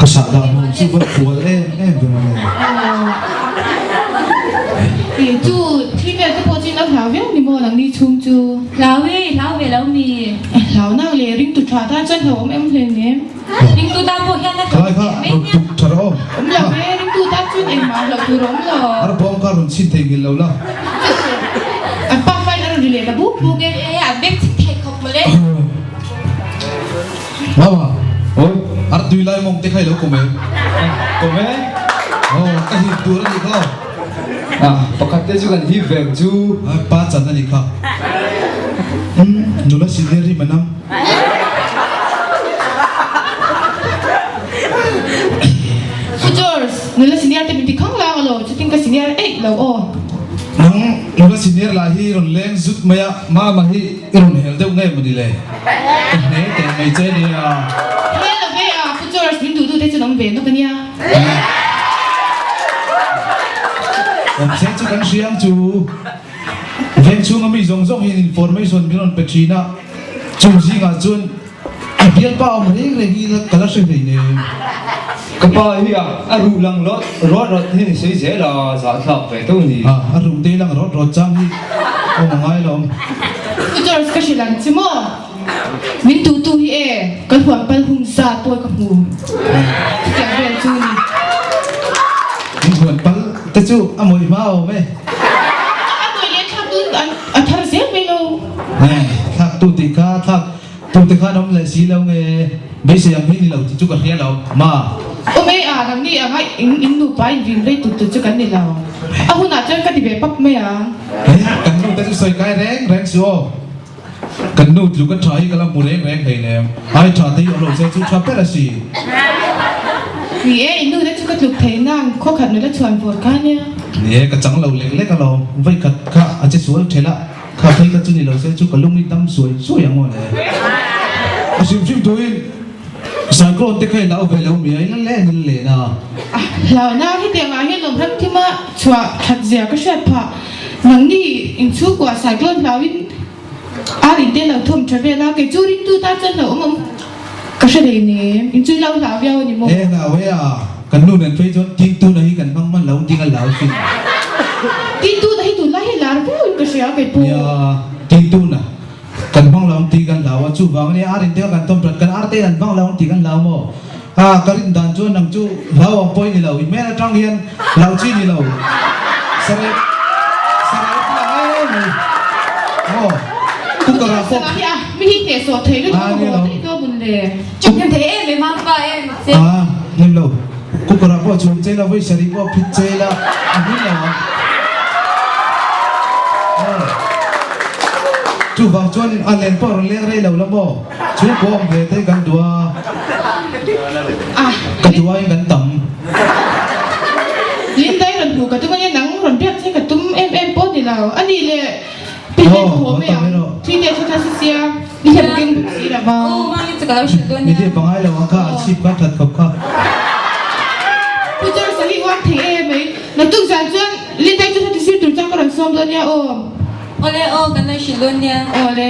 Ka sah dah hmuh chu va fual em em ve mawle. Ih chu thi vel te pawh chu in lo hlau viau ni maw nangni chhung chu? Hlau e, hlau ve lo mi. Hlau nak le ringtu tha tan chuan hlau awm em hle nem. Ringtu tan pawh hian a hlau Khalai kha teh mai rawn nia. tuk tha rawh aw. Awm lo ve, ringtu tan chuan engmah hlauh tur a awm lo. Ar bawng kha rawn chhin thei ngil lo la. An pa fain a rawn ri leh ta buk buk e. E an beng chhin thei khawp mawle. Mama, oi, ar tui lai mawng te kha i lo kawm em? Kawm e. Aw, ka hip tur a nih kha aw. Ah, pakhat te chu kan hip ve ang chu. Pa chan a nih kha. Umm, nula senior hi manam. Pu George, nula senior te min ti khang lang alaw, chutin ka senior eih lo aw. Nang nula senior lah hi rawn leng zut mai a, Mama hi i rawn hel deuh nge mawni le? Ka hne teh mai che nia. Hel lo ve a, Pu George min duh duh te chu an awm ve nawk ania. Awm che chu kan hria ang chu. Veng chhunga mi zawng zawng hian information min rawn pe thin a, chung zingah chuan i bialpa awm reng reng hi ka la hre hlei nem. Ka pa hi a a ruh lang rawt rawt rawt hian i sawi zel a, zahthlak ve teuh a ni. A, a ruh te lang rawt rawt chang hi awm a ngai lo. Pu George ka hrilh ang che maw? Min duhtu hi e, ka hluan pal hun zat pawi ka hmu. Chutiang vel chu ni. Min hluan pal te chu a mawih hma awm e. A mawih leh thlak tu a thar zel mai lo. Thlak tu tih kha thlak tu te khan awm leh si lo nge beisei ang hi ni lo tih chu ka hria lo ma. Awm e a, nangni anga in in nupa in vin rei tut tut chu kan ni lo. A hunah chuan ka ti ve pap mai ang. He kan nu te chu sawi kai reng reng suh aw. Kan nu tluk a tha hi ka la hmu reng reng hleinem. Ai tha te hi awm lo se chu tha ber a si. Ni e, i nu te chu ka tluk thei nang, khaw khat nula chhuan vawr kha nia. Ni e, ka chang lo lek lek alawm. Vawi khat kha a che sual thelh a, kha phei kha chu ni lo se chu ka lung i dam suai suai ang aw le. A hrim hrim tuin Cyclone te kha i lau ve lo mi a, i la len i la len a. Hlauhna hetiang ah hian lawm ram thima chhuah that zia ka hriat phah. Nangni inchhungkua cyclone hlauin ar in te lo thawm tha vel a, kei chu ringtu tan chuan hlauhawm awm ka hre thei nem. In chu lo hlau viau a ni maw? He hlau he a, kan nu nen phei chuan Tintuna hi kan hmang hman lo ding a hlau thin. Tintuna hi tunlai hi lar viau in ka hria kei pawh. Nia, Tintuna kan hmang lo ang tih kan hlau a, chuvang ania ar in te kha kan thawm that, kan ar te in an hmang lo ang tih kan hlau maw? A, ka rin dan chuan nang chu hlau ang pawh i ni lo, i hmel atang hian hlau chi ni lo. Sarep, sarep lang em mai. Aw, cooker ah pawh. Hi a, mi hi hnehsawh thei lutuk a haw daih dawn mun le. Chuk hnem thei em em a, pa em che. A, hnem lo. Cooker ah pawh chhum che la, vawi sarih pawh phit che la, a hlim lo ang. Aw, chuvang chuan a len pawh rawn leng rei lo la maw? Chhungkaw awm ve te kan duh a, ka duh aiin kan tam. Lindai rawn hmuh ka tum ania, nang rawn biak che ka tum em em pawh ni lo. A nih le Pihlei ka haw mai ang, tui te chu tha si sia, ni hlep keng bawk si lo va. Ni te pangai lo ang kha, a chhip kha that khawp kha. Pu George a hi uang thei em mai, naktuk zan chuan Lindai chu heti sir tur chuan ka rawn sawm dawn nia aw. Awle aw, kan lo hrilh dawn nia. Awle.